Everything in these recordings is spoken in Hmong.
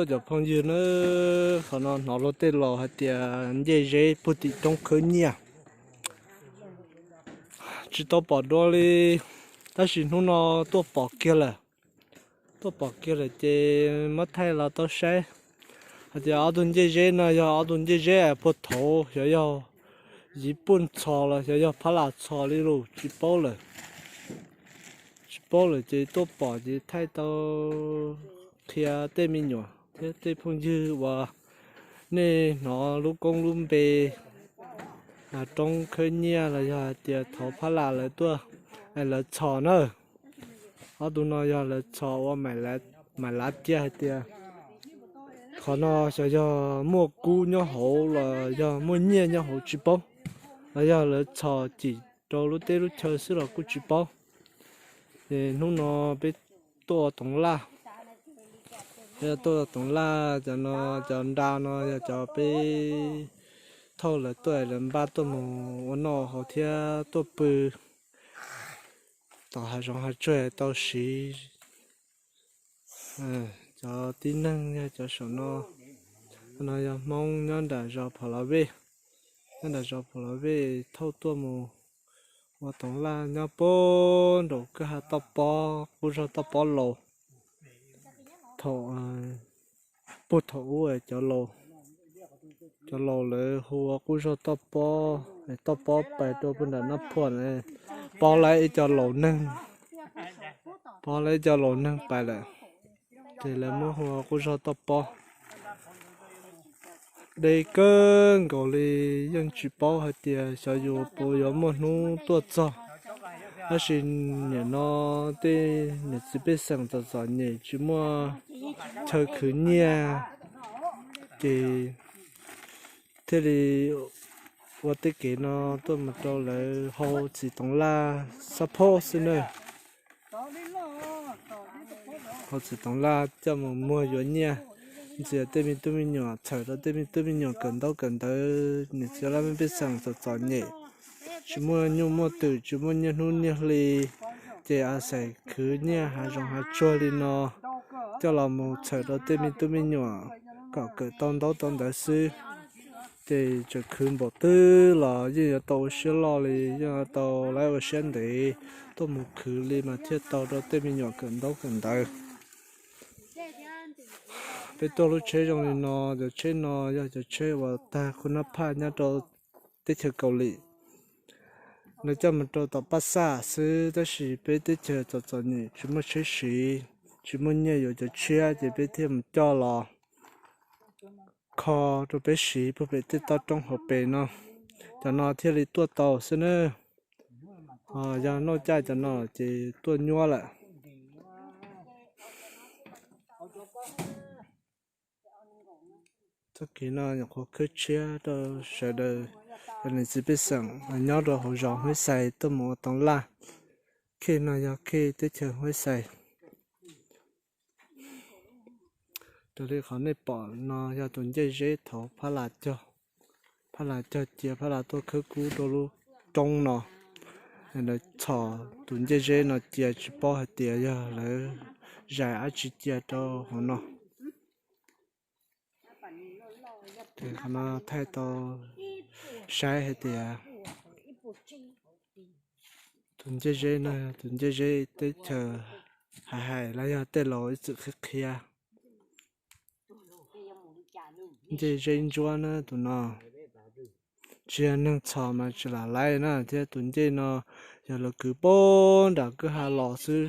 Cov phooj ywg na, qhov no hnov luag tej laus hais tias ncej zeb puag tim roob khawb nyiaj. Tsis tau pom dua li, tab sis hnub no tuaj pom kiag lawm. Tuaj pom kiag lawm ces muab thaij los tau saib hais tias ob tug ncej zeb no yog ob tug ncej zeb puag thaud, xyov yog Yiv Pum txhos los xyov yog Phab Las txhos li los tsis paub lawm. Tsis paub lawm ces tuaj pom ces thaij tau qhia tej me nyuam thiab tej phooj ywg uas nej hnov lub koob lub npe roob khawb nyiaj los yog hais tias thaud Phab Las lawv tuaj, lawv txhos na. Ob tug no yog lawv txhos ua Maiv Lav cia hais tias qhov no xyov yog muaj kub nyob hauv los yog muaj nyiaj nyob hauv tsis paub, los yog lawv txhos cim rau lub teb lub chaw xwb los kuj tsis paub. Es hnub no peb tuaj ua toov laj, peb tuaj ua toov laj, cov no, cov nra no yog cov peb thauj lawv tuaj, lawv npaj tuaj mus ua noj haus thiab tuaj pw tom hav zoov hav tsuag tau siv. Cov tib neeg yog cov saum no, no yog Hmoob nyob nram zos Phom Los Vej, nyob nram zos Phom Los Vej thauj tuaj mus ua toov laj nyob puag nraum kwj ha toj pob, qub zog toj pob laus. Thaum, puag thaum ub cov laus lawv hu ua qub zog toj pob, toj pob pais rau puag nram Nab Phuam, pov lawv ib co laus neeg, pov lawv ib co laus neeg pais lawm, ces lawv muab hu ua qub zog toj pob. Deb kawg nkaus li, yeej tsis paub hais tias xyov yus puas yuav muaj hnub tuaj txog. Tab sis nim no tej niam txiv pej xeem txom txom nyem tsis muaj chaw khwv nyiaj, ces thiaj li ua tej kev no tuaj mus rau lawv hau txiv toov laj xab phob xwb na. Hau txiv toov laj coj mus muag yuav nyiaj, ntxias tej me tub me nyuam, txhawm rau tej me tub me nyuam kawm ntaub kawm ntawv, niam txiv laj mej pej xeem txom txom nyem, tsis muaj nyuj muaj twm, tsis muaj nyiaj hnub nyiaj hli, ces a xaim khwv nyiaj hav zoov hav tsuag li no coj los mus txhawm rau tej me tub me nyuam kom kawm tau ntaub tau ntawv xwb. Ces tseem khwv npaum twg los yeej yuav tau ua siab loj li, yeej yuav tau lawv ua siab ntev tuaj mus khwv li mas thiaj tau rau tej me nyuam kawm ntaub kawm ntawv. Peb tuaj lub tsheb zoo li no, cov tsheb no yog cov tsheb uas tag khu nab phaj nyob rau teb chaws Kaus Lim. Lawv coj mus rau tom Paj Xaj xwb, tab sis peb teb chaws txom txom nyem tsis muaj tsheb siv, tsis muaj nyiaj yuav cov tshiab, ces peb thiaj mus coj los kho rau peb siv puag pem tej toj roob hauv pes no. Cov no thiaj li tuaj tau xwb nawb. Yog noj caj cov no ces tuaj nyuab lawm. Txoj kev no nyuam qhuav khwb tshiab rau sawv daws, niam txiv pej xeem nyob rau hauv zos Huab Xais tuaj mus ua toov laj. Khej no yog khej teb chaws Huab Xais. Raws li qhov nej pom no yog tus ncej zeb thaud Phab Las cog, Phab Las cog cia, Phab Las tuaj khawb kub rau lub roob no. Lawv txhos tus ncej zeb no cia, tsis paub hais tias yog lawv zais dab tsi cia rau hauv no. Ces qhov no thaij tau saib hais tias tus ncej zeb no, tus ncej zeb teb chaws hais hais los yog tej laus ib txwm qhia qhia. Ncej zeb ntsuab na tus no. Tsis yog neeg txhos mas tsis lam laiv na, thiab tus ncej no yog lawv kwv puag nram kwj ha los xwb,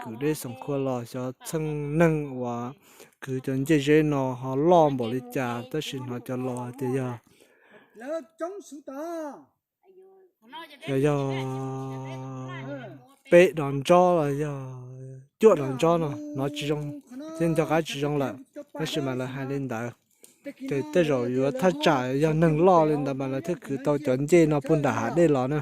kwv deb xoom khua los. Xyov txheej neeg uas kwv cov ncej zeb no ho loj npaum li cas, tab sis hnov cov laus hais tias yog, yog, yog peb dos ntsob los yog cuaj dos ntsob no, hnov tsis zoo, thiab nco qab tsis zoo lawm, tab sis mas lawv hais li ntawd. Ces tej zaum yuav thaj tsam yog neeg loj li ntawd mas lawv thiaj kwv tau cov ncej no puag nram hav dej los na.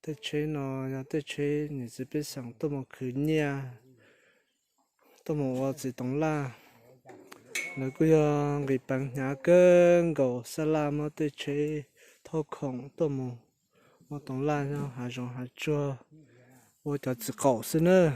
Tej tsheb no yog tej tsheb niam txiv pej xeem tuaj mus khwv nyiaj, tuaj mus ua txiv toov laj. Lawv kuj yog nqis peev hnyav kawg nkaus, sab laj muab tej tsheb thauj khoom tuaj mus ua toov laj nyob hav zoov hav tsuag ua cov txiv qaum xwb nawb.